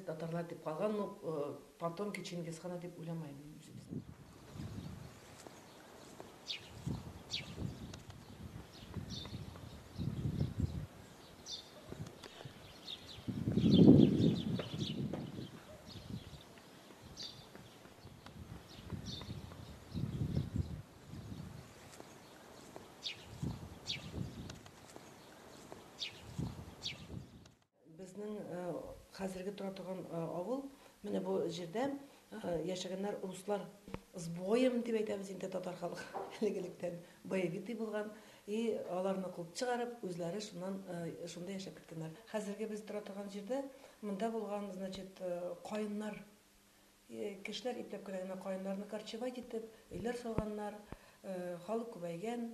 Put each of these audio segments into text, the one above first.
без татарлар дип калган, ну, потомки Чингисхана дип уйламыйм мин үзебезне. Безнең хәзерге тора торган авыл, менә бу җирдә яшәгәннәр руслар с боем дип әйтәбез инде, татар халкы элек-электән боевитый булган. И аларны куып чыгарып, үзләре шуннан шунда яшәп киткәннәр. Хәзерге без тора торган җирдә монда булган, значит, каеннар. Кешеләр ипләп кенә генә каеннарны корчевать итеп, өйләр салганнар, халык күбәйгән.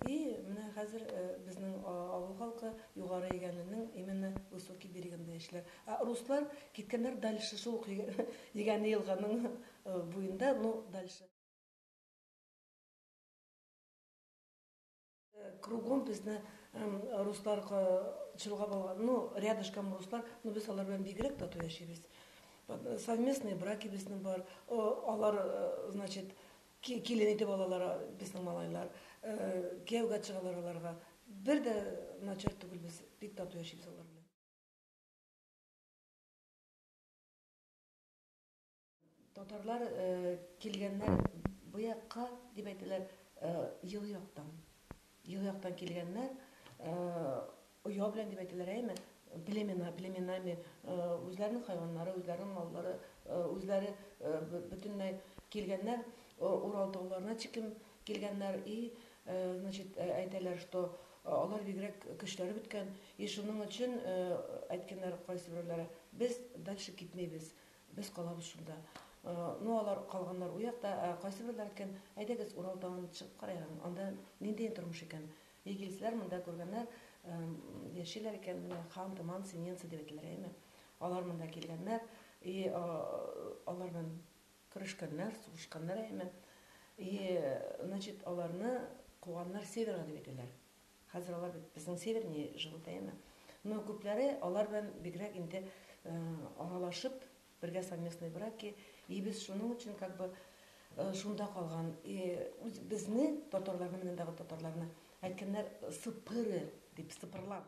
И менә хәзер безнең авыл халкы Югары Егәнленең именно высокий берегында яшиләр. Ә руслар киткәннәр дальше, шул ук Егәне елганың буенда, но дальше. Кругом безне руслар чолгап алган, ну, рядышком руслар, но без алар белән бигрәк тату яшибез. Совместные браки безнең бар. Алар, значит, килен итеп алалар безнең малайлар. Кияүгә чыгалар аларга. Бер дә начар түгел без, бик тату яшибез алар белән. Татарлар килгәннәр бу якка, дип әйтәләр, ел яктан. Ел яктан килгәннәр, оя белән дип әйтәләр, әйме? Племена, племенами, үзләренең хайваннары, үзләренең маллары, үзләре бөтенләй килгәннәр, Урал тауларына чиклем килгәннәр и, значит, әйтәләр, что алар бигрәк көчләре беткән, и шуның өчен әйткәннәр кайсы берәүләре, без дальше китмибез. Без калабыз шунда. Ну, алар калганнар у якта, ә кайсы берәүләр әйткән, әйдәгез Урал тавын чыгып карыйк, анда нинди тормыш икән. И килсәләр, монда күргәннәр, яшиләр икән, менә ханты, мансы, ненцы дип әйтәләр, әйеме? Алар монда килгәннәр, и алар белән көрәшкәннәр, сугышканнар, әйеме? И, значит, аларны куганнар северга дип әйтәләр. Хәзер алар бит безнең северный живут, әйеме? Но күпләре алар белән бигрәк инде аралашып, бергә совместные браки, и без шуның өчен как бы шунда калган. И үз безне, татарларны, менә дагы татарларны әйткәннәр сыпыры дип, сыпырлар.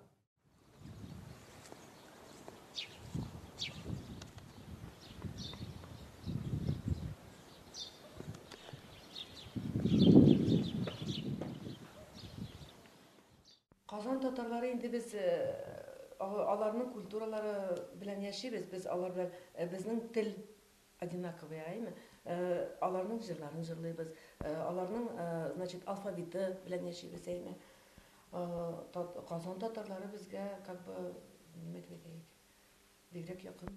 Казан татарлары инде без аларның культуралары белән яшибез, без алар белән безнең тел одинаковый, әйме? Аларның җырларын җырлыйбыз, аларның, значит, алфавиты белән яшибез, әйме? Казан татарлары безгә как бы, нимә дип әйтәйек, бигрәк якын.